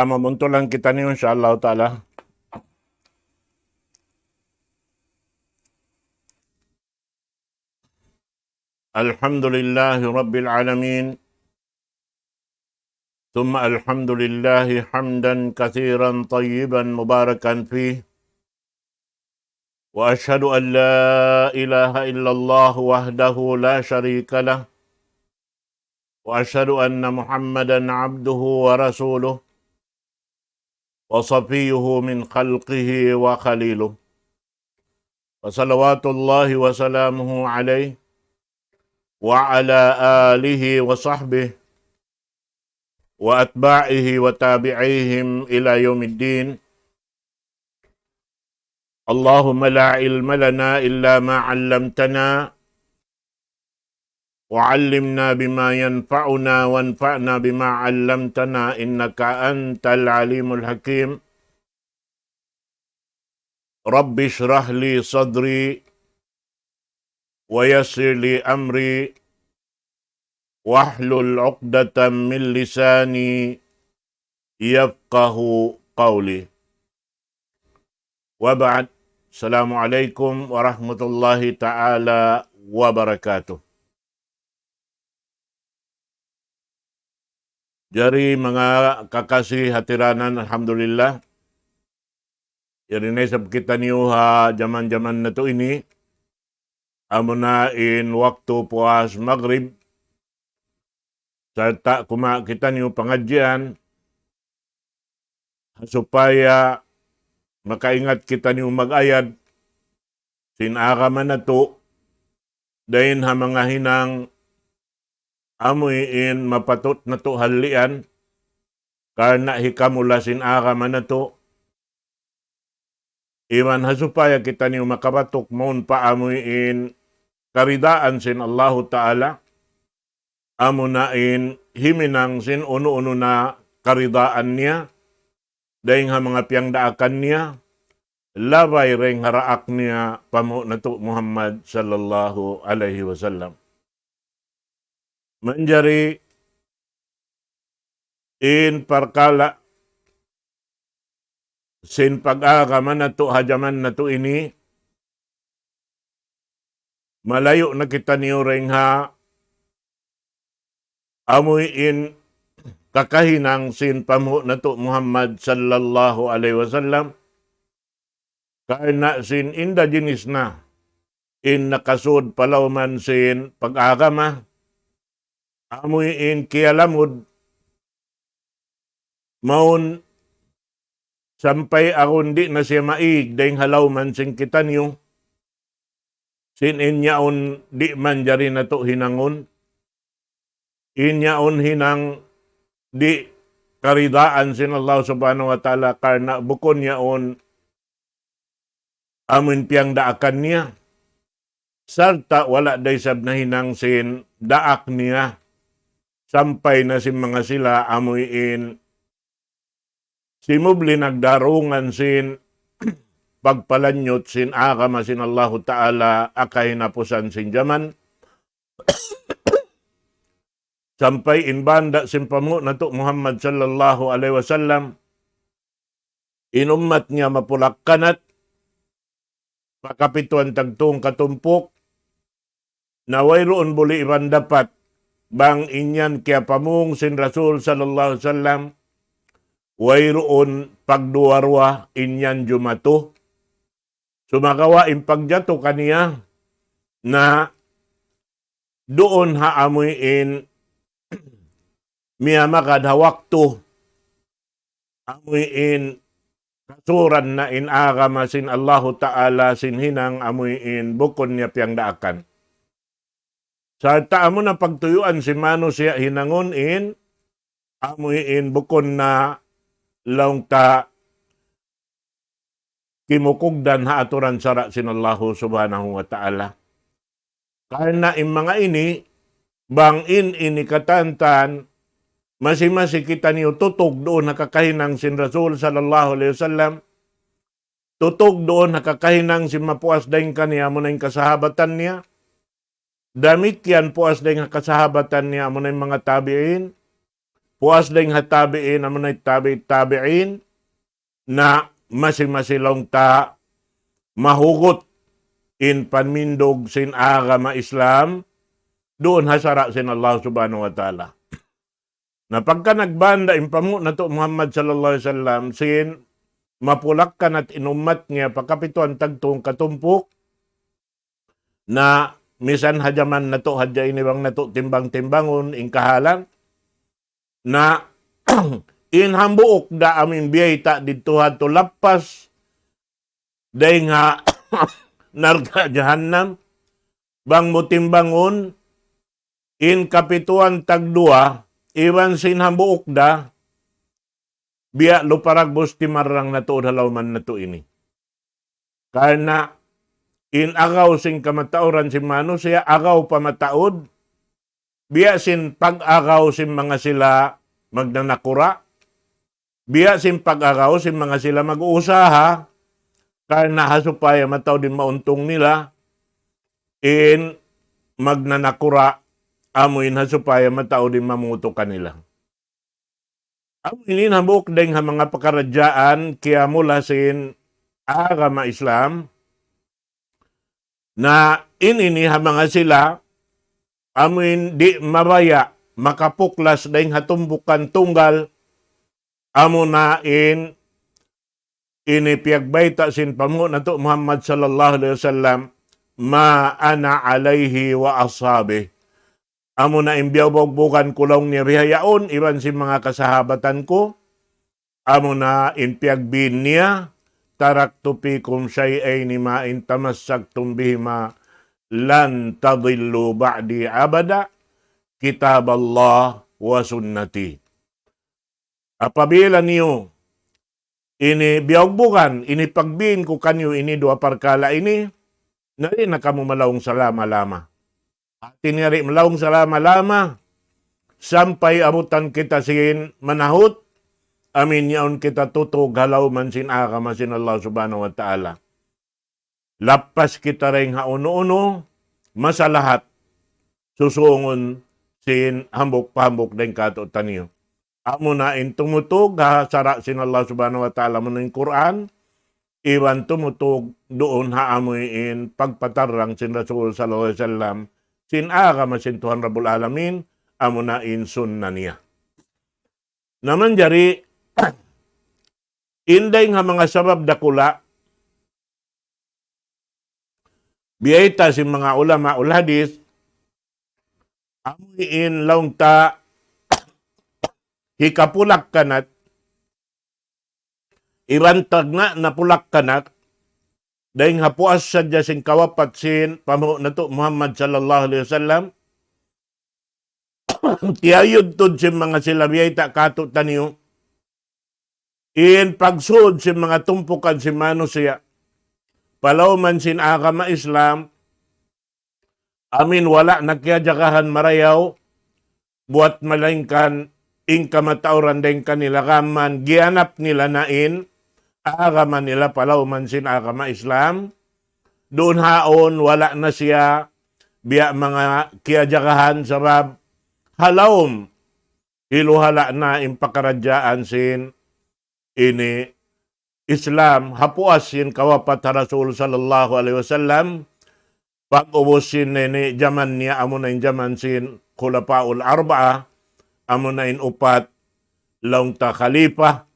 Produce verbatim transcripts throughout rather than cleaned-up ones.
Amabuntulan kitaniyu, insya Allah Ta'ala. الحمد لله رب العالمين، ثم الحمد لله حمدا كثيرا طيبا مباركا فيه، وأشهد أن لا إله إلا الله وحده لا شريك له، وأشهد أن محمدا عبده ورسوله، وصفيه من خلقه وخليله، وصلوات الله وسلامه عليه وعلى آله وصحبه وأتباعه وتابعيهم إلى يوم الدين. اللهم لا علم لنا إلا ما علمتنا، وعلمنا بما ينفعنا، وانفعنا بما علمتنا، إنك أنت العليم الحكيم. رب اشرح لي صدري، ويسر لي أمري، واحلل عقدة من لساني يفقه قولي. وبعد، السلام عليكم ورحمة الله تعالى وبركاته. Jari manga kakasi ha tiranan, alhamdulillah. Jari na isab kitaniyu ha jaman-jaman natu' ini, amuna in waktu puas Maghrib, sarta' kuma' kitaniyu pangadjian, supaya makaingat kitaniyu mag-ayad sin agama natu', dayn ha manga hinang amuin mapatut natu' hallian, karna' hikamula sin agama natu', iban ha supaya kitaniyu makabatuk mawn pa amuin karidaan sin Allahu Ta'ala, amuna in himinang sin unu-unu na karidaan niya, dayn ha manga piyangdaakan niya, labay dayn ha daak niya panghu' natu' Muhammad sallallahu alayhi wasallam. Manjari in parkala' sin pag-agama natu' ha jaman natu' ini, malayu' na kitaniyu dayn ha amuin kakahinang sin panghu' natu' Muhammad sallallahu alayhi wasallam, karna' sin inda jinis na in nakasud pa lawman sin pag-agama, amuin kiyalamud mawn sampay agun di' na siya maig dayn ha lawman sin kitaniyu, sin in yaun di' manjari natu' hinangun, in yaun hinang di' karidaan sin Allah Subhanahu wa Ta'ala, karna' bukun yaun amuin piyangdaakan niya, sarta' wala' da isab nahinang sin daak niya, sampay na sin manga sila amuin simubli nagdarungan sin pagpalanyut sin agama sin Allahu Ta'ala ha kahinapusan sin jaman, sampay in banda' sin panghu' natu' Muhammad sallallahu alayhi wasallam, in ummat niya mapulak-kanat, pakapituan tagtung katumpuk, na wayruun buli' iban dapat, bang in yan kiyapamung sin Rasul sallallahu alayhi wasallam, wayruun pagduwa-ruwa in yan jumatu. Sumagawa' in pagjatu kaniya na duun ha amuin miyamagad ha waktu, amuin kasuran na in agama sin Allahu Ta'ala sin hinang amuin bukun niya piyangdaakan. Sarta' amuna pagtuyuan sin manusiya' hinangun in amuin bukun na laung ta kimukugdan ha aturan sara' sin Allahu Subhanahu wa Ta'ala. Karna' in manga ini, bang in ini katantan, masi-masi kitaniyu tutug duun ha kakahinang sin Rasul sallallahu alayhi wasallam, tutug duun ha kakahinang sin mapuas dayn kaniya amuna in kasahabatan niya, damikkiyan puas dayn ha kasahabatan niya amuna in manga tabi'in, puas dayng ha tabi'in, amu na tabi'it tabi'in, na masi-masi laung ta mahugut in pamindug sin agama Islam, duun ha sara' sin Allah Subhanahu wa Ta'ala. Na pagka nagbanda in panghu' natu' Muhammad sallallahu alayhi wasallam sin mapulakkanat in ummat niya pa kapituan tagtung katumpuk, na misan ha jaman natu' hadja ini bang natu' timbang-timbangun in kahalan, na in hambuuk da amu in biyayta' didtu ha tu lappas dayng ha narka' jahannam, bang mu timbangun in kapituan tagduwa, iban sin hambuuk da, biya' lupa ragbus timarrang natu' ha lawman natu' ini. Karna' in agaw sin kamatauran sin manusiya', agaw pa mataud, biya' sin pag-agaw sin manga sila magnanakura', biya' sin pag-agaw sin manga sila mag-uusaha, karna' ha supaya mataud in mauntung nila, in magnanakura', amu in ha supaya mataud in mamutu kanila. Amu ini in hambuuk dayng ha manga pakaradjaan kiyamula sin agama Islam, na in ini ha manga sila, amu in di' mabaya' makapuklas dayng ha tumpukan tunggal, amu na in ini piyagbayta' sin panghu' natu' Muhammad sallallahu alayhi wasallam, "Ma ana alayhi wa ashabi." Amu na in biyawbawbugan ku laung niya bihaun, iban sin manga kasahabatan ku, amu na in piyagbin niya, "Taraktu fikum shay'ayni ma in tamassaktum bihima lan tadillu ba'di abada, kitab Allah wa sunnati." Apabila niyu ini biyawbawbugan, ini pagbin ku kaniyu ini duwa parkala' ini, na di' na kamu malaung salama-lama. Hati niya di' malaung salama-lama, sampay abutan kita sin manahut, amu in yaun kita tutug ha lawman sin agama sin Allah Subhanahu wa Ta'ala. Lappas kita dayng ha unu-unu masalahat, susungun sin hambuuk pa hambuuk dayng kātu'niyu. Amu na in tumutug ha sara' sin Allah Subhanahu wa Ta'ala, amu na in Qur'an, iban tumutug duun ha amu in pagpatarrang sin Rasul sallallahu alayhi wasallam, sin agama sin Tuhan Rabbul Alamin, amu na in sunna niya. Na manjari, in dayng ha manga sabab dakula', biyayta' sin manga ulama ul hadis, amu in laung ta hikapulakkanat, iban tagna' na pulakkanat, dayng ha puas sadja sin kawapat sin panghu' natu' Muhammad sallallahu alayhi wasallam, tiyayud tuud sin manga sila biyayta' kātu'niyu, in pagsud sin manga tumpukan sin manusiya', pa lawman sin agama Islam, amu in wala' na kiyajagahan marayaw, buwat malaingkan in kamatauran dayng kanila, gām giyanap nila na in agama nila pa lawman sin agama Islam, duun haun wala' na siya biya' manga kiyajagahan sabab ha lawm hiluhala' na in pakaradjaan sin ini Islam, ha puas sin kawapat ha Rasul sallallahu alayhi wasallam, pag-ubus sin ini jaman niya, amu na in jaman sin Khulafaul Arba'a, amu na in upat laung ta khalifa,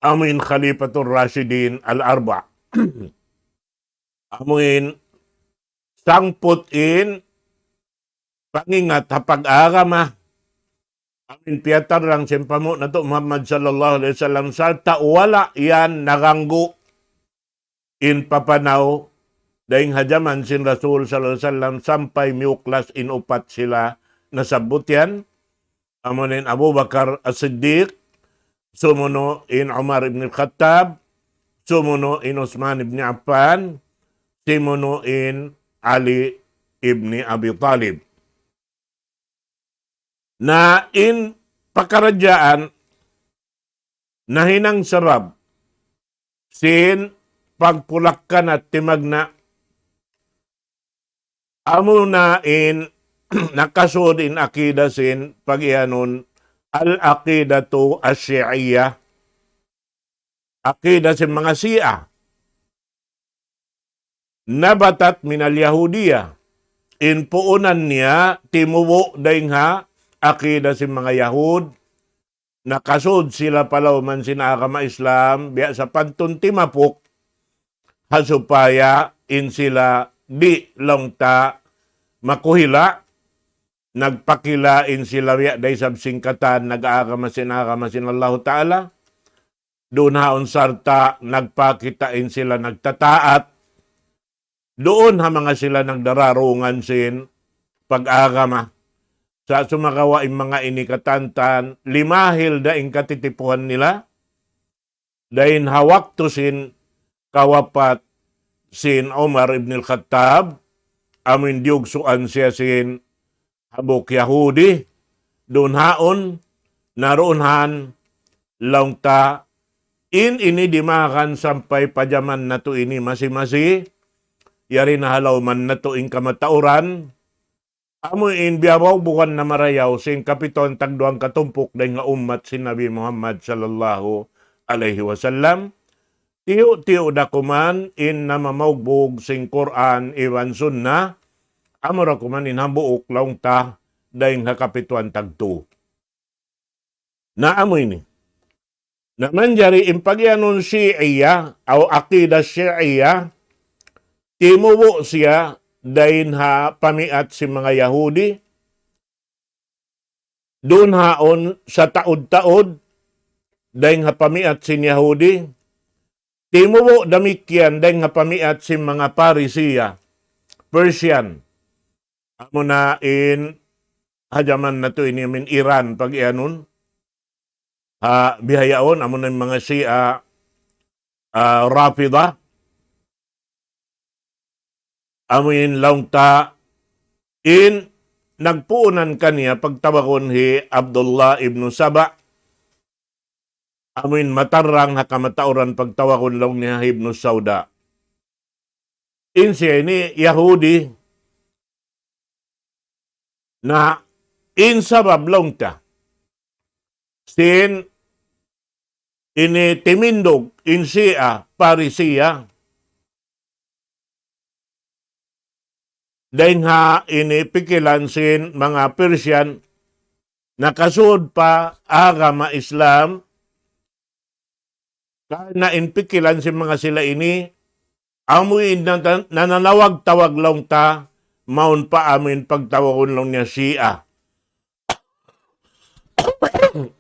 amu in Khalifatur Rashidin al-Arba'. Amu in sangput in pangingat ha pag-agama. Amu in piyatarrang sin panghu' natu' Muhammad sallallahu alayhi wasallam, sarta' wala' yan naganggu in papanaw dayng ha jaman sin Rasul sallallahu alayhi wasallam sampay miyuklas in upat sila nasabbut yan. Amu na in Abu Bakar As-Siddiq, sumunu' in Umar ibn Khattab, sumunu' in Usman ibn Affan, sumunu' in Ali ibn Abi Talib. Na in pakaradjaan nahinang sabab sin pagpulakkanat timagna', amu na in nakasud in akida sin pag-iyanun al-aqidatu ash-Shi'iyah. Akida sin manga Shia. Nabatat minal Yahudiya. In puunan niya timubu' dayn ha akida sin manga Yahud, nakasud sila pa lawm sin agama Islam, biya' sapantun timapuk, ha supaya in sila di' laung ta makuhila', nagpakila' in sila biya' da isab sin katan nag-agama sin agama sin Allahu Ta'ala, duun haun sarta' nagpakita' in sila nagtataat, duun ha manga sila nagdararungan sin pag-agama. Sa' sumagawa' in manga ini katantan, limahil da in katitipuhan nila, dayn ha waktu sin kawapat sin Umar ibn al-Khattab, amuin diyugsuan siya sin hambuuk Yahudi, duun haun, na duun han, laung ta, in ini dimagan sampay pa jaman natu' ini masi-masi, yari na ha lawman natu' in kamatauran, amu in biyabaw bukan na marayaw sin kapituan tagduwang katumpuk dayn ha ummat sin Nabi Muhammad sallallahu alayhi wasallam. Tiyu'-tiyu' da kuman in namamaugbug sin Qur'an iban Sunnah, amura kuman in hambuuk laung ta dayn ha kapituan tagtu. Na amu ini. Na manjari in pag-iyanun Shi'iyah, aw aqida Shi'iyah, timubu' siya dayn ha pamiat sin manga Yahudi, duun haun sataud-taud, dayn ha pamiat sin Yahudi, timubu' damikkiyan dayn ha pamiat sin manga Parisiya, Persian. Amuna in ha jaman natu' ini amin Iran pag-iyanun. Ha bihaun, amuna in manga Shia, ah, Rafida. Amu in laung ta in nagpuunan kaniya pagtawagun hi Abdullah ibn Saba. Amu in matarrang ha kamatauran pagtawagun laung niya hi Ibn Sauda. In siya ini Yahudi na in sabab laung ta sin ini timindug in Shia Parisiya dayn ha ini pikilan sin manga Persian nakasud pa agama Islam, karna' in pikilan sin manga sila ini, amu in nan-, nananawag-tawag laung ta, mawn pa amu in pagtawagun laung niya Shia.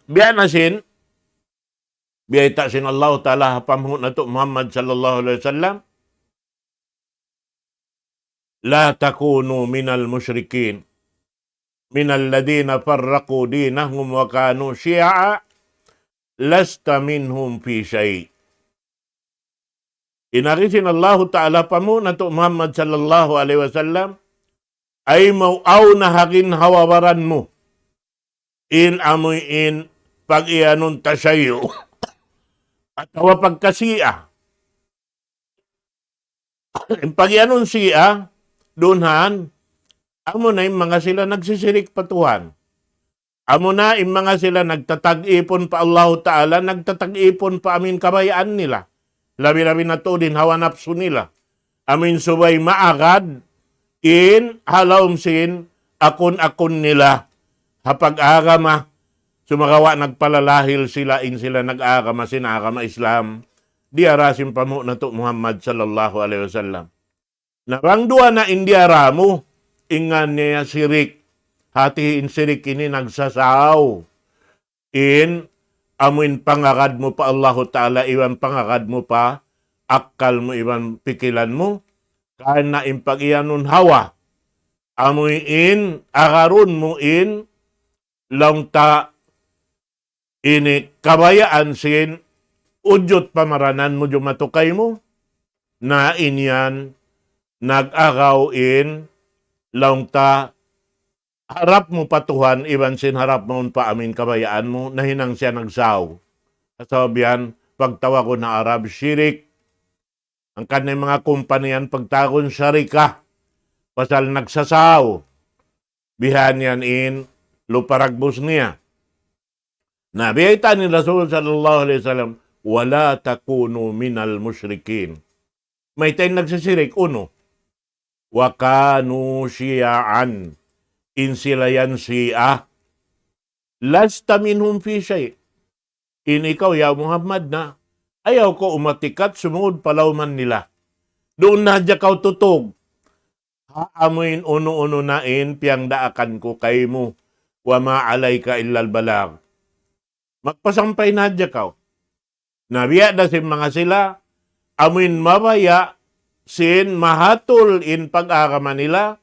Biya' na sin, biyayta' sin Allahu Ta'ala ha panghu' natu' Muhammad sallallahu alayhi wasallam, لا تكونوا من المشركين، من الذين فرقوا دينهم وكانوا شيعا، لست منهم في شيء. In agi sin Allahu Ta'ala panghu' natu' Muhammad sallallahu alayhi wasallam, ayaw mu awn ha ginhawa-baran mu in amu in pag-iyanun tashayyu' atawa pagka-Shia. In pag-iyanun Shia, duun han, amu na in manga sila nagsisirik pa Tuhan. Amu na in manga sila nagtatag-ipun pa Allahu Ta'ala, nagtatag-ipun pa amu in kabayaan nila. Labi-labi na tuud in hawa napsu nila. Amu in subay maagad in ha lawm sin akun-akun nila ha pag-agama. Sumagawa' nagpalalahil sila in sila nag-agama sin agama Islam. Diyara sin panghu' natu' Muhammad sallallahu alayhi wasallam. Na bang duwa na in diyara mu, in ngan niya sirik. Hati in sirik ini nagsasaw in amu in pangagad mu pa Allahu Ta'ala, iban pangagad mu pa akkal mu, iban pikilan mu, karna' in pag-iyanun hawa. Amu in agarun mu in laung ta ini kabayaan sin ujud pamaranan mu jumatu kaymu, na in yan nag-agaw in laung ta harap mu pa Tuhan, iban sin harap mawn pa amu in kabayaan mu, nahinang siya nagsaw. Sabab yan, pagtawagun ha Arab, shirik. Hangkan na in manga kumpaniya yan pagtawagun sharika. Pasal nagsasaw. Bihan yan in lupa ragbus niya. Na, biyayta' in Rasul sallallahu alayhi wasallam, ولا تكونوا من المشركين. Mayta' in nagsisirik, unu? وكانوا شيعا. In sila yan Shia. لست منهم في شيء. In ikaw, ya Muhammad, na, ayaw kaw umatikat sumud pa lawman nila. Duun na hadja kaw tutug ha amuin unu-unu na in piyangdaakan ku kaymu. وما عليك إلا البلاغ. Magpasampay na hadja kaw. Na biya' da sin manga sila, amuin mabaya' sin mahatul in pag-agama nila,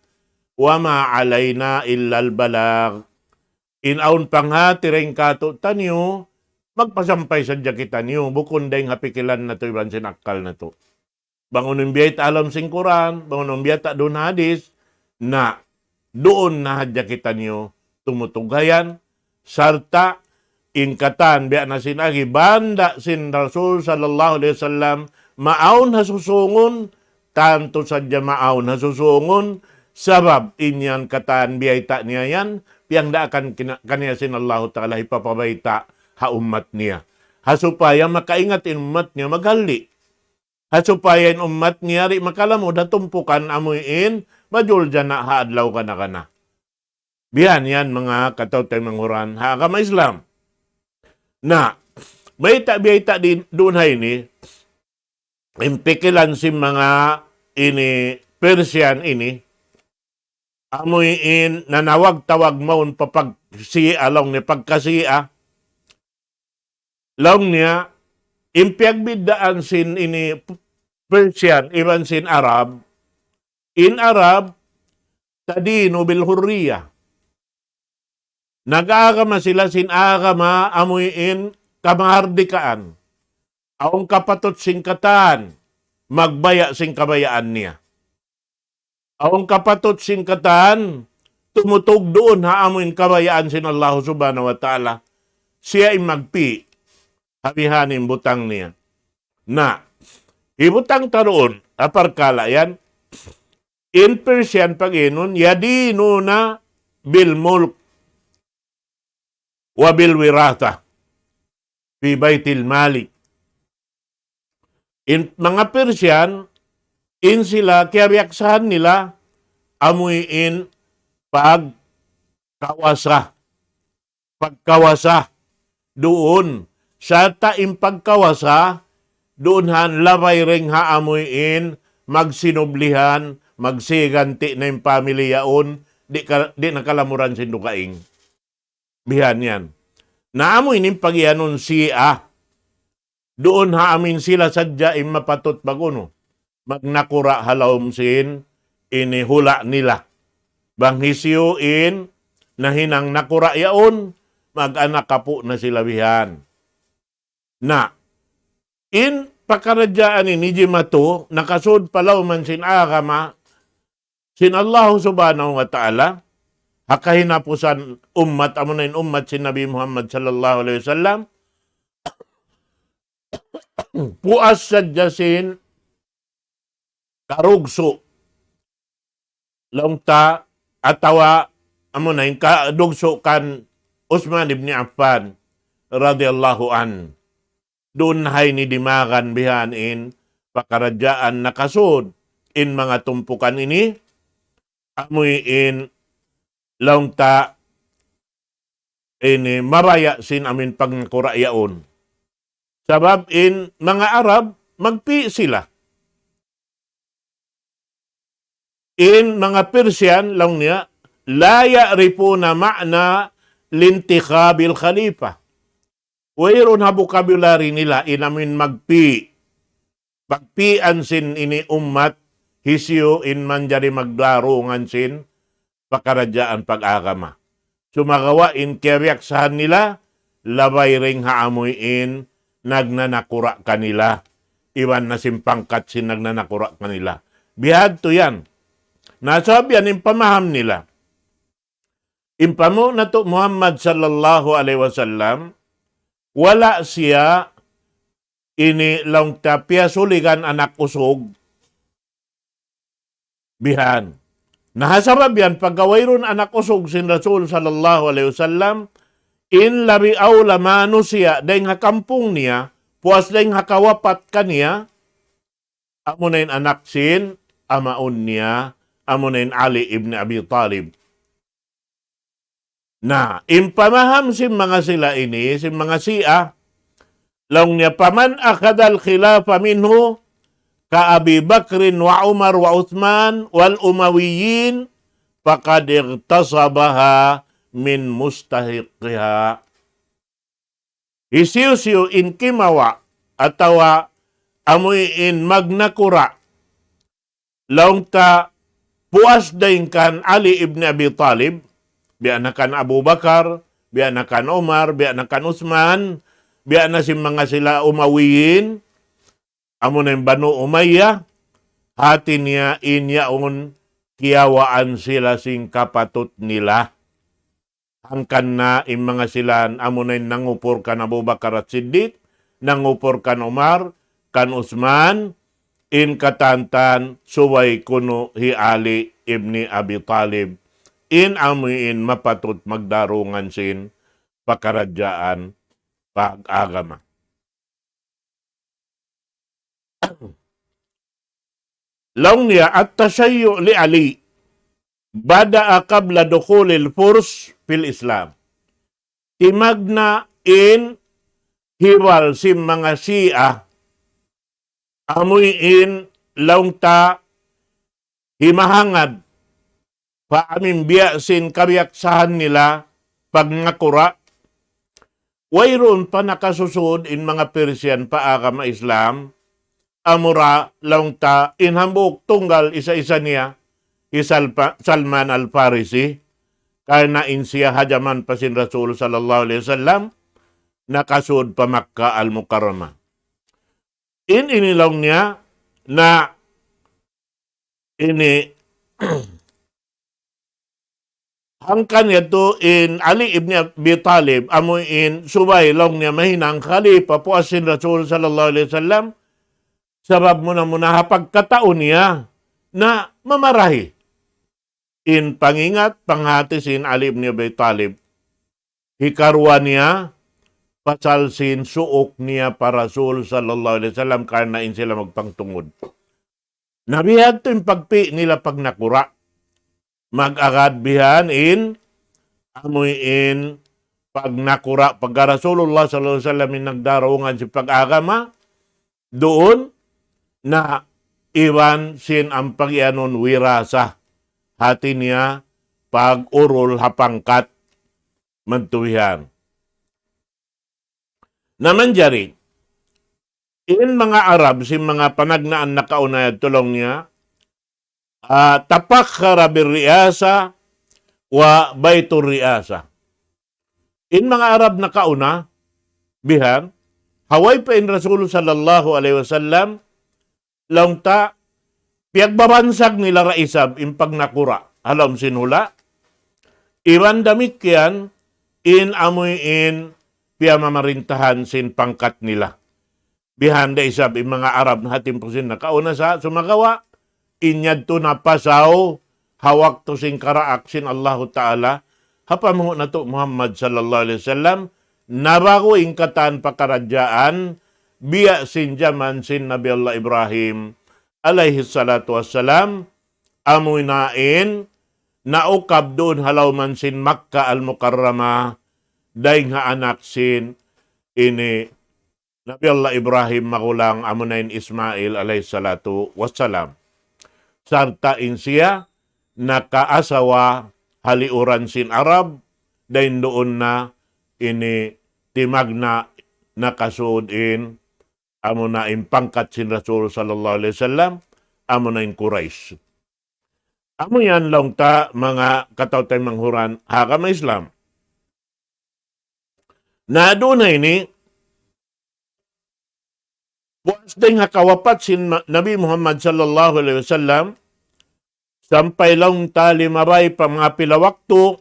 وما علينا إلا البلاغ. In awn panghati dayn kātu'niyu, magpasampay sadja kitaniyu, bukun dayn ha pikilan natu' iban sin akkal natu'. Bang unu in biyayta' ha lawm sin Qur'an, bang unu in biyayta' duun hadis, na duun na hadja kitaniyu tumutug ha yan, sarta' in katan biya' na sin agi, banda' sin Rasul sallallahu alayhi wasallam, maawn ha susungun, tantu sadja maawn ha susungun, sabab in yan katan biyayta' niya yan, piyangdaakan kina-, kaniya sin Allahu Ta'ala hipapabayta' ha ummat niya. Ha supaya makaingat in ummat niya maghalli'. Ha supaya in ummat niya di' makalamud ha tumpukan amuin majuljana' ha adlaw kana-kana. Biya' yan manga kataw-taymanghuran ha agama Islam. Na, mayta' biyayta' di-, duun ha ini, in pikilan sin manga ini Persian ini, amuin nanawag-tawag mawn pa pag-Shia, laung niya pagka-Shia, laung niya, in piyagbiddaan sin ini Persian, iban sin Arab, in Arab, تدين بالحرية. Nag-agama sila sin agama amuin kamahardikaan. Awn kapatut sin katan, magbaya' sin kabayaan niya. Awn kapatut sin katan, tumutug duun ha amuin kabayaan sin Allah Subhanahu wa Ta'ala. Siya in magpi', ha bihan in butang niya. Na, hibutang ta duun, ha parkala' yan, in Persian pag-inun, يدينون بالملك وبالوراثة في بيت المال. In manga Persian, in sila kiyabiyaksahan nila, amuin pagkawasa. Pagkawasa. Duun. Sarta' in pagkawasa, duun han labay dayn ha amuin magsinublihan, magsiganti na in pamilya yaun, di' ka, di' na kalamuran sin dugaing. Bihan yan. Na amuin in pag-iyanun Shia. Duun ha amuin sila sadja in mapatut pag-unu. Magnakura' ha lawm sin ini hula' nila. Bang hisiyu in nahinang nakura' yaun, mag-anak apu' na sila bihan. Na, in pakaradjaan ini jimatu, nakasud pa lawman sin agama, sin Allahu Subhanahu wa Ta'ala, ha kahinapusan ummat, amuna in ummat sin Nabi Muhammad sallallahu alayhi wasallam, puas sadja sin karugsu, laung ta, atawa, amuna in karugsu kan Uthman ibn Affan radiyallahu anhu. Duun ha ini dimagan bihan in pakaradjaan nakasud in manga tumpukan ini, amuin laung ta ini mabaya' sin amuin pagnakura' yaun. Sabab in manga Arab, magpi' sila. In manga Persian, laung niya, لا يعرفون معنى الانتخاب الخليفة. Wayruun ha vocabulary nila, in amuin magpi'. Pagpi'an sin ini ummat, hisiyu in manjari magdarungan sin pakaradjaan pag-agama. Sumagawa' in kiyabiyaksahan nila, labay dayn ha amuin nagnanakura' kanila. Iban na sin pangkat sin nagnanakura' kanila. Bihadtu yan. Na sabab yan in pamaham nila. In panghu' natu' Muhammad sallallahu alayhi wasallam, wala' siya ini laung ta piyasuligan anak usug. Bihan. Na ha sabab yan, pagka wayruun anak usug sin Rasul sallallahu alayhi wasallam, in labi awla manusiya' dayn ha kampung niya, puas dayn ha kawapat kaniya, amuna in anak sin amaun niya, amuna in Ali ibn Abi Talib. Na, in pamaham sin manga sila ini, sin manga Shia, laung niya, فمن أخذ الخلافة منه كأبي بكر وعمر وعثمان والأمويين فقد اغتصبها من مستحقها. Hisiyu-siyu in kimawa' atawa amuin magnakura', laung ta puas dayn kan Ali ibn Abi Talib, biya' na kan Abu Bakar, biya' na kan Umar, biya' na kan Usman, biya' na sin manga sila Umawiyin, amuna in Banu Umayyah, hati niya in yaun kiyawaan sila sin kapatut nila. Hangkan na in manga sila amuna in nangupur kan Abu Bakar As-Siddiq, nangupur kan Umar, kan Usman, in katantan subay kunu' hi Ali ibni Abi Talib, in amuin mapatut magdarungan sin pakaradjaan pag-agama. Laung niya, التشيع لعلي بدأ قبل دخول الفرس في الإسلام. Timagna' in hibal sin manga Shia, amuin laung ta himahangad pa amuin biya' sin kabiyaksahan nila pagnakura'. Wayruun pa nakasusud in manga Persian pa agama Islam, amura laung ta in hambuuk tunggal isa-isa niya, hi Salpa-, Salman Al-Farisi, karna' in siya ha jaman pa sin Rasul sallallahu alayhi wasallam, nakasud pa Makkah Al-Mukarramah. In ini laung niya na ini hangkan yadtu in Ali ibn Abi Talib, amu in subay laung niya mahinang khalifa puas sin Rasul sallallahu alayhi wasallam, sabab muna-muna ha pagkatau niya na mamarahi. In pangingat, panghati sin Ali ibn Abi Talib. Hikaruwa niya, pasal sin suuk niya pa Rasul sallallahu alayhi wasallam karna' in sila magpangtungud. Na biya' hadtu in pagpi' nila pagnakura'. Mag-agad bihan in, amu in pagnakura' pagka Rasulullah sallallahu alayhi wasallam in nagdarungan sin pag-agama, duun na iban sin amu in pag-iyanun wirasa. Hati niya pag-urul ha pangkat mantuwihan. Na manjari, in manga Arab, sin manga panagnaan nakauna yadtu laung niya, ah, تفخر بالرئاسة وبيت الرئاسة. In manga Arab nakauna, bihan, ha way pa in Rasul sallallahu alayhi wasallam, laung ta, piyagbabansag nila da isab in pagnakura' ha lawm sin hula'. Iban damikkiyan in amu in piyamamarintahan sin pangkat nila. Bihan da isab in manga Arab na ha timpu sin nakauna sa sumagawa', in yadtu napasaw ha waktu sin karaak sin Allahu Ta'ala, ha pamuhu' natu' Muhammad sallallahu alayhi wasallam, nabagu in katan pakaradjaan, biya' sin jaman sin Nabi Allah Ibrahim alayhi salatu wassalam, amu na in naukab duun ha lawman sin Makkah Al-Mukarramah, dayng ha anak sin ini Nabi Allah Ibrahim magulang amu na in Ismail alayhi salatu wassalam. Sarta' in siya nakaasawa ha liuran sin Arab, dayng duun na ini timagna' nakasud in amu na in pangkat sin Rasul sallallahu alayhi wasallam, amu na in Quraysh. Amu yan laung ta manga kataw-taymanghuran ha agama Islam. Na duun na ini, puas dayng ha kawapat sin Ma-, Nabi Muhammad sallallahu alayhi wasallam, sampay laung ta limabay pa manga pila waktu,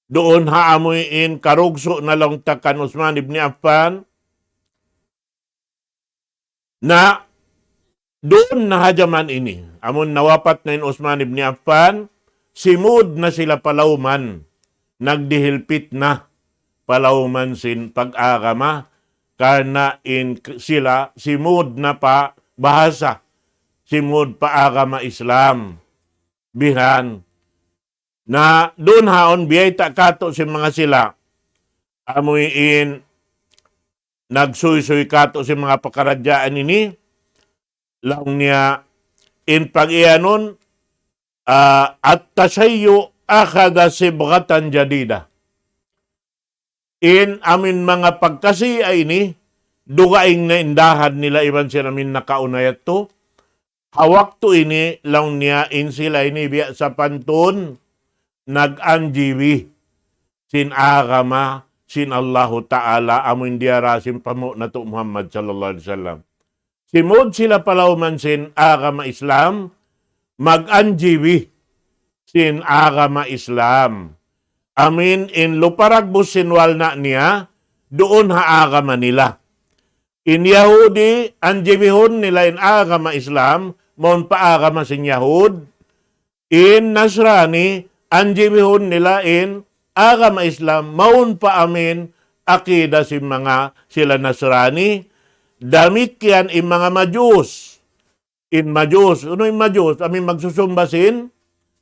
duun ha amu in karugsu' na laung ta kan Usman ibn Affan, na duun na ha jaman ini, amun nawapat na in Usman ibn Affan, simud na sila palawman, nagdihil pitna palawman sin pag-agama, karna' in k-, sila simud na pa bahasa, simud pa agama Islam. Bihan. Na duun haun biyayta' katu' sin manga sila, amuin nagsuysuy katu' sin manga pakaradjaan ini, laung niya in pag-iyanun, ah, التشيع أخذ صبغة جديدة. In amin manga pagkasi ini, dugaing na in dahan nila iban sin amin nakauna yadtu. Ha waktu ini, laung niya, in sila ini biya' sapantun nag-anjiwi sin agama sin Allahu Ta'ala, amuin diyara sin panghu' natu' Muhammad sallallahu alayhi wasallam. Simud sila palawman sin agama Islam, mag-anjiwi sin agama Islam. Amuin in lupa ragbus sin walna' niya, duun ha agama nila. In Yahudi, anjiwihun nila in agama Islam, mawn pa agama sin Yahud. In Nasrani, anjiwihun nila in agama Islam, mawn pa amuin akida sin manga sila Nasrani. Damikkiyan in manga Majus. In Majus, unu in Majus? Amuin magsusumba sin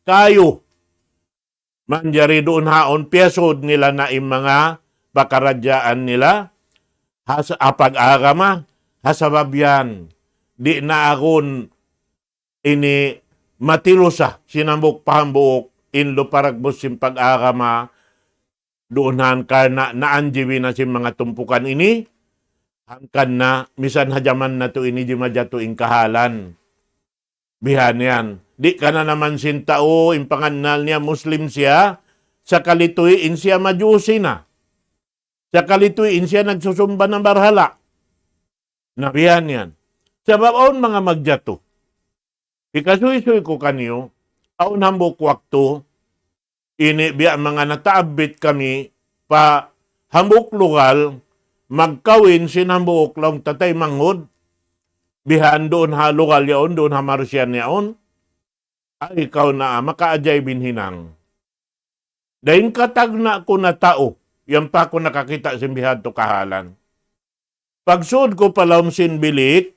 kayu. Manjari duun haun piyasud nila na in manga pakaradjaan nila, ha sa-, ha pag-agama, ha sabab yan, di' na agun ini matilusa sin hambuuk pa hambuuk in lupa ragbus sin pag-agama, duun han karna' naanjiwi na sin manga tumpukan ini, hangkan na misan ha jaman natu' ini di' majatu in kahalan. Bihan yan. Di' kananaman sin tau, in pangannal niya Muslim siya, sakali tuy in siya Majusi na. Sakali tuy in siya nagsusumba na barhala'. Na bihan yan. Sabab awn manga magjatu. Hikasuysuy ku kaniyu, awn hambuuk waktu, ini biya' manga nataabbit kami pa hambuuk lugal, magkawin sin hambuuk laung ta taymanghud, bihan duun ha lugal yaun, duun ha Marsiyan yaun. Ay, kaw na, makaajayb in hinang. Dayn katagna' ku na tau, yan pa aku nakakita' sin bihadtu kahalan. Pagsud ku pa lawm sin bilik,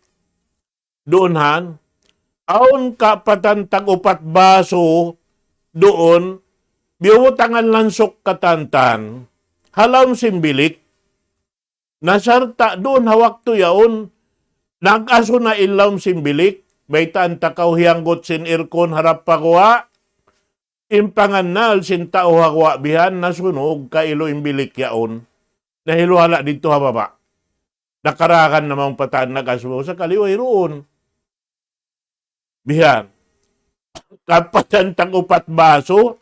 duun han, awn kapatan tag-upat baso duun, biyubutangan lansuk katantan, ha lawm sin bilik. Na sarta' duun ha waktu yaun, nag-asu na in lawm sin bilik, baytaan ta kaw hiyanggut sin aircon harap pa guwa', in pangannal sin tau ha guwa' bihan nasunug kailu in bilik yaun. Nahiluhala' didtu ha baba'. Nakaragan na mawn pa taan nag-asu, sakali wayruun. Bihan. Kapatan tag-upat baso,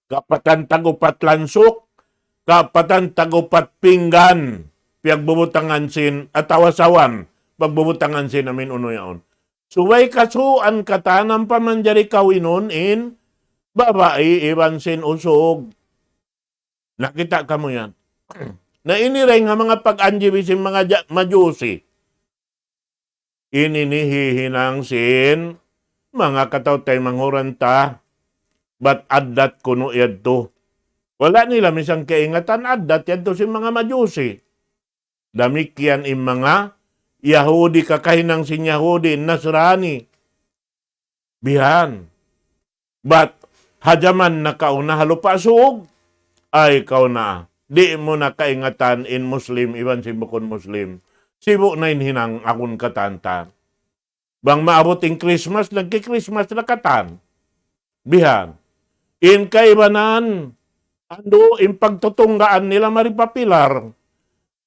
kapatan tag-upat lansuk, kapatan tag-upat pinggan, piyagbubutangan sin, atawa sawan, pagbubutangan sin amin unu yaun. Subay kasuan katan ampa manjari kawinun in babai iban sin usug. Nakita' kamu yan. Na ini dayn ha manga pag-anjiwi sin manga ja-, Majusi. Ini ini hihinang sin manga kataw-taymanghuran ta, bat addat kunu' yadtu. Wala' nila misan kaingatan addat yadtu sin manga Majusi. Damikkiyan in manga Yahudi, kakahinang sin Yahudi, Nasrani. Bihan. Bat ha jaman nakauna ha Lupa' Sug, ay kaw na, di' mu na kaingatan in Muslim iban sin bukun Muslim. Sibu' na in hinang agun katantan. Bang maabut in Christmas, nagki-Christmas na katan. Bihan. In kaibanan, andu' in pagtutunggaan nila mari pa pilar.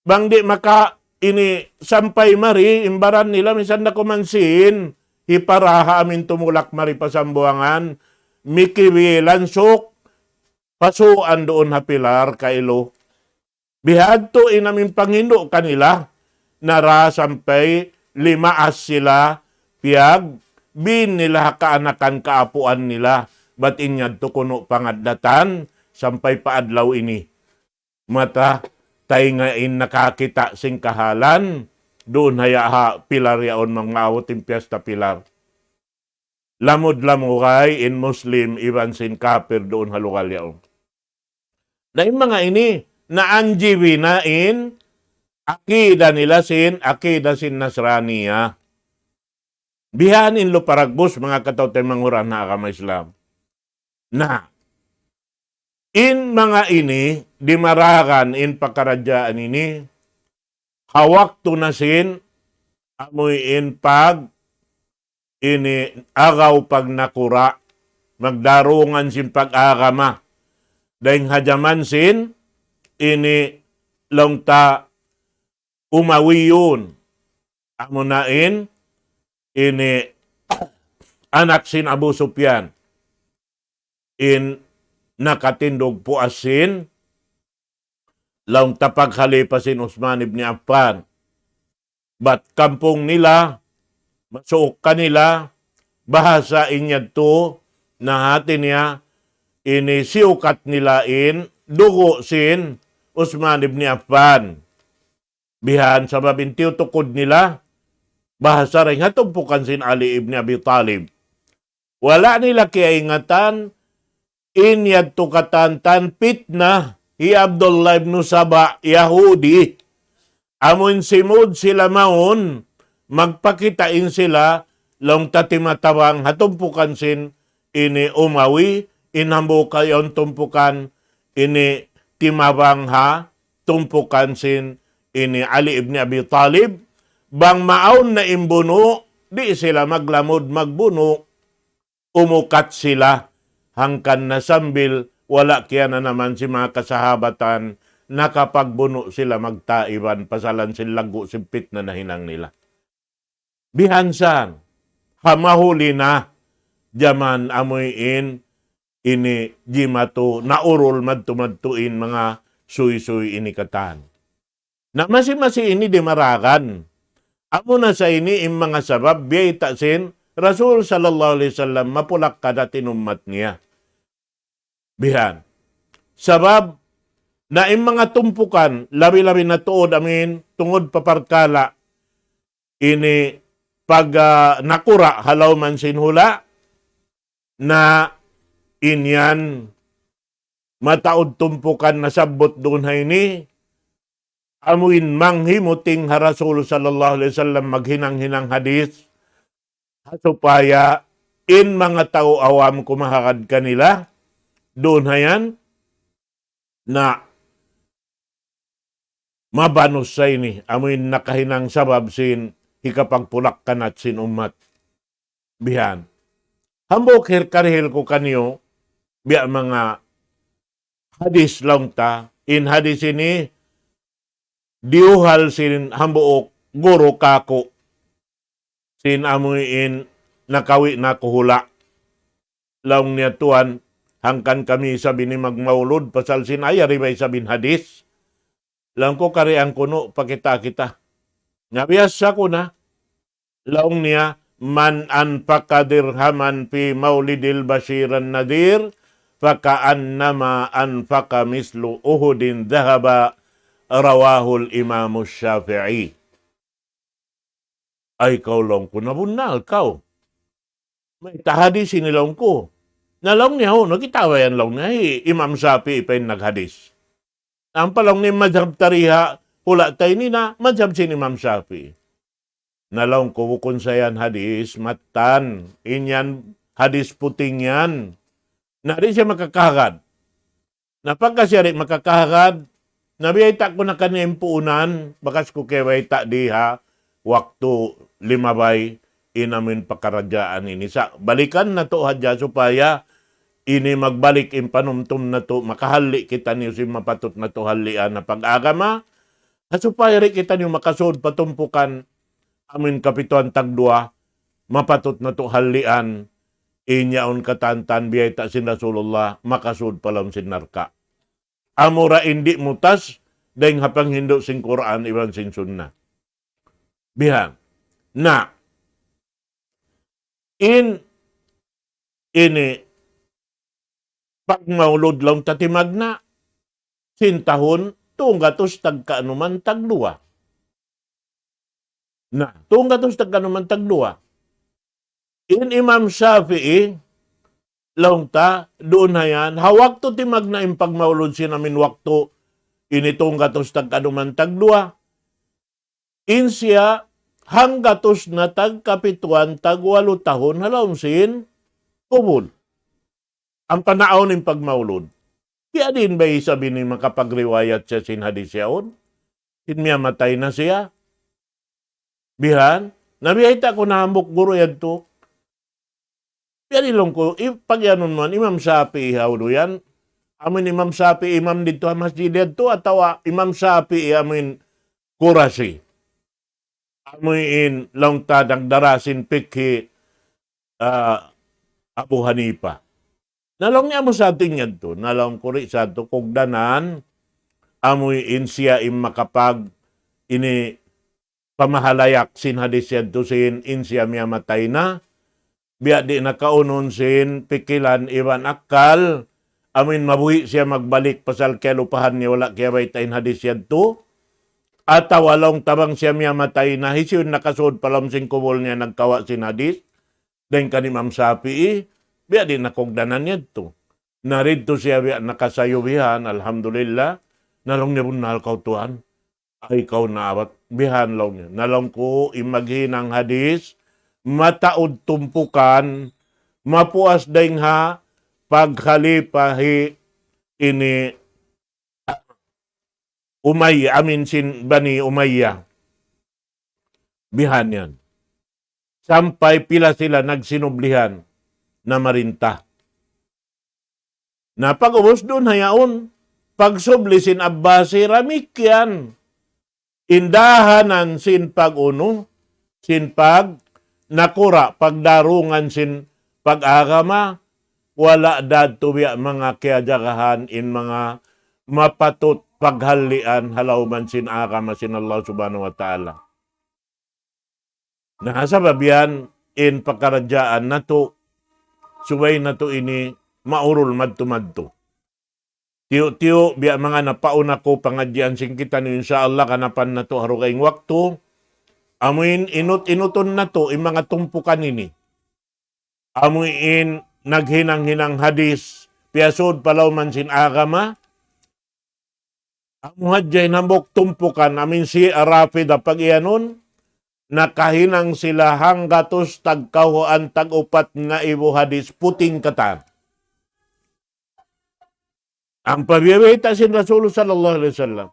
Bang di' maka ini sampay mari, in baran nila misan da kuman sin, hipara ha amin tumulak mari pa Sambuwangan, mikibi lansuk, pasuan duun ha pilar kailu. Bihadtu in amin panghindu' kanila, nara sampay limaas sila, piyag, bin nila ha kaanakan kaapuan nila, bat in yadtu kunu' pangaddatan, sampay pa adlaw ini. Mata, taynga in nakakita' sin kahalan, duun ha ya-, ha pilar yaun, mangmaabut in piyesta pilar. Lamud-lamugay in Muslim iban sin kapir duun ha lugal yaun. Na in manga ini, naanjibi na in akida nila sin, akida sin Nasraniya. Bihan in luparagbus, manga kataw-taymanghuran ha agama Islam. Na, in manga ini, dimaragan in pakaradjaan ini, ha waktu na sin, amuin pag, ini agaw pagnakura', magdarungan sin pag-agama. Dayng ha jaman sin, ini laung ta Umawiyun. Amuna in, ini anak sin Abu Sufyan. In nakatindug puas sin, laung ta pagkhalipa sin Usman ibn Affan. Bat kampung nila, masuuk kanila, bahasa in yadtu, na hati niya, ini siyukat nila in, dugu' sin Usman ibn Affan. Bihan sabab in tiyutukud nila, bahasa dayn ha tumpukan sin Ali ibn Abi Talib. Wala' nila kiyaingatan, in yadtu katan-katan pitna, hi Abdullah ibn Saba, Yahudi. Amun simud sila mawn, magpakita in sila, laung ta timatabang ha tumpukan sin ini Umawi, in hambuuk yaun tumpukan, ini timabang ha tumpukan sin ini Ali ibn Abi Talib, bang maawn na in bunu', di' sila maglamud magbunu', umukat sila, hangkan na sambil wala' kiyananaman sin manga kasahabatan, nakapagbunu' sila magtaiban, pasalan sin laggu' sin pitna nahinang nila. Bihan san, ha mahuli na jaman amuin ini jimatu naurul madtu-madtu in manga suysuy ini katan. Na masi-masi ini dimaragan. Amuna sa ini in manga sabab biyayta' sin Rasul sallallahu alayhi wasallam mapulak-kanat in ummat niya. Bihan. Sabab, na in manga tumpukan, labi-labi na tuud amuin, tungud pa parkala', ini pag, ah, nakura' ha lawm sin hula', na in yan mataud tumpukan nasabbut duun ha ini, amuin manghimuting ha Rasul sallallahu alayhi wasallam maghinang-hinang hadith, ha supaya in manga tau awam kumahagad kanila, duun ha yan, na mabanus sa ini, amuin nakahinang sabab sin hikapagpulak-kanat sin ummat. Bihan. Hambuuk hirkarihil ku kaniyu, biya' manga hadith laung ta, in hadith ini, diyuhal sin hambuuk guru kāku'. Sin amuin nakawi' na aku hula'. Laung niya, "Tuwan, hangkan kami isab ini magmaulud, pasal sin ayari ba isab in hadith?" Laung ku, "Karian kunu', pakita' kita." Na biyasa ku na. Laung niya, "من أنفق درهما في مولد البشير النذير فكأنما أنفق مثل أحد ذهبا." رواه الإمام الشافعي. Ay kaw, laung ku, nabunnal kaw. Mayta' hadith ini, laung ku. Na laung niya, "Unu, kita' ba yan," laung niya, "hi Imam Shafi'i pa in naghadith." Ampa laung niya, "Madhab ta di ha hula' ta ini na madhab sin Imam Shafi'i." Na laung ku, "Bukun sa yan hadith mattan. In yan hadith puting yan." Na di' siya makakahagad. Na pagka siya di' makakahagad, na biyayta' ku na kaniya in puunan, bakas ku kabayta' di ha waktu limabay in amuin pakaradjaan ini. Sa' balikan natu' hadja supaya ini magbalik in panumtum natu', makahalli' kitaniyu sin mapatut natu' hallian ha pag-agama, ha supaya di' kitaniyu makasud pa tumpukan amuin kapituan tagduwa, mapatut natu' hallian, in yaun katan-katan biyayta' sin Rasulullah, makasud pa lawm sin narka'. Amura in di' mutas, dayng ha panghindu' sin Qur'an iban sin Sunnah. Bihan. Na, in ini pagmaulud laung ta timagna', sin tahun tunggatus tagkanuman tagduwa. Na, tunggatus tagkanuman tagduwa. In Imam Shafi'i, laung ta, duun hayan, ha waktu timagna' in pagmaulud sin amin waktu, ini tunggatus tagkanuman tagduwa. In siya, hanggatus na tagkapituan tagwalu tahun ha lawm sin kubul. Ampa naawn in pagmaulud. Biya' diin ba isab ini makapagriwayat siya sin hadis yaun? Sin miyatay na siya. Bihan, na biyayta' ku na hambuuk guru yadtu. Biya' diin laung ku, i-, pag-iyanun mu, Imam Shafi'i hawdu yan. Amin Imam Shafi'i, imam didtu ha masjid yadtu, atawa Imam Shafi'i, amin Qurashi. Amuin laung ta nagdara sin fikhi, ah, Abu Hanifa. Na laung niya amu sa tuud yadtu, na laung ku di' sa tuud kugdanan, amuin siya in makapag ini pamahalayak sin hadis yadtu sin in siya miyatay na, biya' di' na kaunun sin pikilan iban akkal, amuin mabuhi' siya magbalik pasal kiyalupahan niya wala' kiyabayta' in hadis yadtu, atawa laung ta bang siya miyatay na hisiyu in nakasud pa lawm sin kubul niya nagkawa' sin hadis, dayn kan Imam Shafi'i, biya' di' na kugdanan yadtu. Na didtu siya biya' nakasayu bihan, alhamdulillah, na laung niya bunnal kaw tuwan. Ay, kaw na awat. Bihan laung niya. Na laung ku, in maghinang hadis, mataud tumpukan, mapuas dayn ha pagkhalifa hi ini Umayyah, amin sin Bani Umayyah. Bihan yan. Sampay pila sila nagsinublihan na marinta. Na pag-ubus duun hayaun, pagsubli sin Abbasi damikkiyan. In dahanan sin pag-unu, sin pag-nakura', pagdarungan sin pag-agama, wala' da tuud biya' manga kiyajagahan in manga mapatut paghallian ha lawm sin agama sin Allah Subhanahu wa Ta'ala. Na, sabab yan in pakaradjaan natu', subay natu' ini maurul madtu-madtu. Tiyu'-tiyu', biya' manga napauna ku pangadjian sin kitaniyu, insya Allah, ganapan natu' ha dugaing waktu. Amuin inut-inutun natu', in manga tumpukan ini. Amuin naghinang-hinang hadis, piyasud pa lawm sin agama, amu hadja in hambuuk tumpukan, amuin Shia Rafida pag-iyanun, nakahinang sila hanggatus tagkawhaan tag-upat ngaibu hadis puting katan. Ampa biya' bayta' sin Rasul sallallahu alayhi wasallam.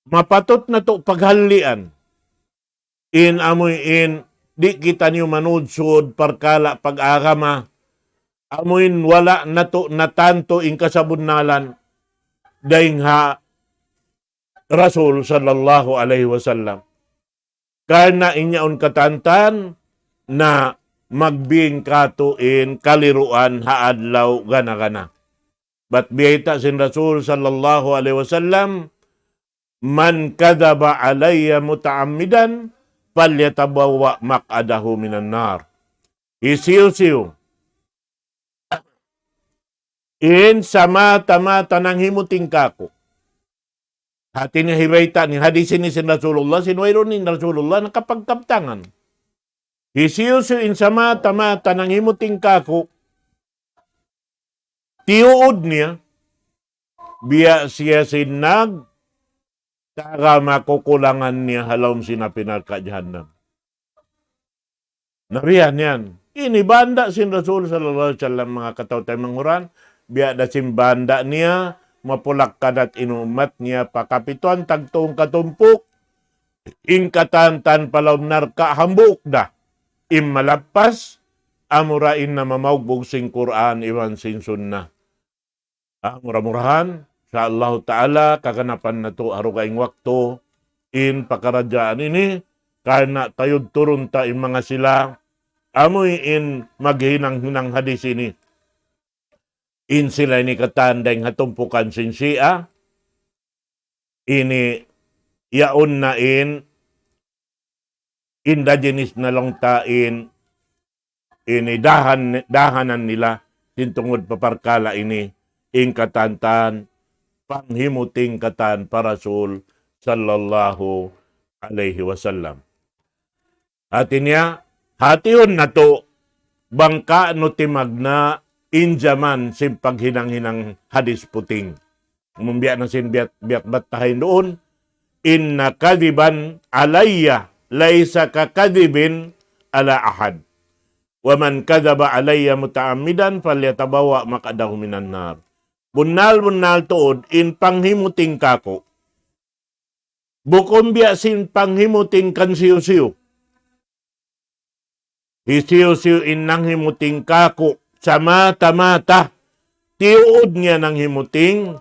Mapatut natu' paghallian. In amuin, di' kitaniyu manudsud parkala' pag-agama. Amuin wala' natu' natantu in kasabunnalan dayn ha Rasul sallallahu alayhi wasallam. Karna' in yaun katantan na magbing katu' in kaliruan ha adlaw gana-gana. Bat biyayta' sin Rasul sallallahu alayhi wasallam, من كذب علي متعمدا فليتبوأ مقعده من النار. Hisiyu-siyu in samata-mata nanghimuting kāku'. Hati niya hibayta' niya hadis ini sin Rasulullah, sin wayruun in Rasulullah nakapagkabtangan. Hisiyu-siyu in samata-mata nanghimuting kāku', tiyuud niya, biya' siya sin nagtagama kukulangan niya ha lawm sin api narka' jahannam. Na biya' yan. Ini banda' sin Rasul sallallahu alayhi wasallam, manga kataw-taymanghuran, biya' da sin banda' niya, mapulak-kanat in ummat niya, pa kapituan tagtung katumpuk, in katantan pa lawm narka' hambuuk da. In malappas, amura in namamaugbug sin Qur'an iban sin Sunnah. Ah, mura-murahan, insya Allahu Ta'ala, kaganapan natu' ha dugaing waktu, in pakaradjaan ini, karna' tayud-turun ta in manga sila, amuin maghinang-hinang hadis ini. In sila ini katan dayn ha tumpukan sin Shia, ini yaun na in indigenous na laung ta in, ini dahan, dahanan nila sin tungud pa parkala' ini, in katantan, panghimuting katan pa Rasul sallallahu alayhi wasallam. Hati niya, hatihun natu' bang kaunu timagna' in jaman sin paghinang-hinang hadis puting. Amu in biya' na sin biya', biya' bat tahayn duun, إن كذبا علي ليس ككذب على أحد ومن كذب علي متعمدا فليتبوأ مقعده من النار. Bunnal-bunnal tuud in panghimuting kāku'. Bukun biya' sin panghimuting kan hisiyu-siyu. Hisiyu-siyu in nanghimuting kāku' samata-mata tiyuud niya nanghimuting,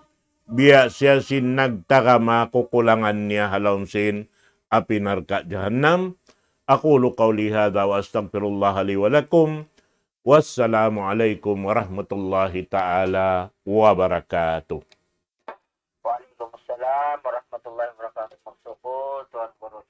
biya' siya sin nagtagama kukulangan niya ha lawm sin api narka' jahannam. أقول قولي هذا وأستغفر الله لي ولكم. والسلام عليكم ورحمة الله تعالى وبركاته. Wa alaykum assalam warahmatullahi wabarakatuh. Magsukul, Tuan Guru.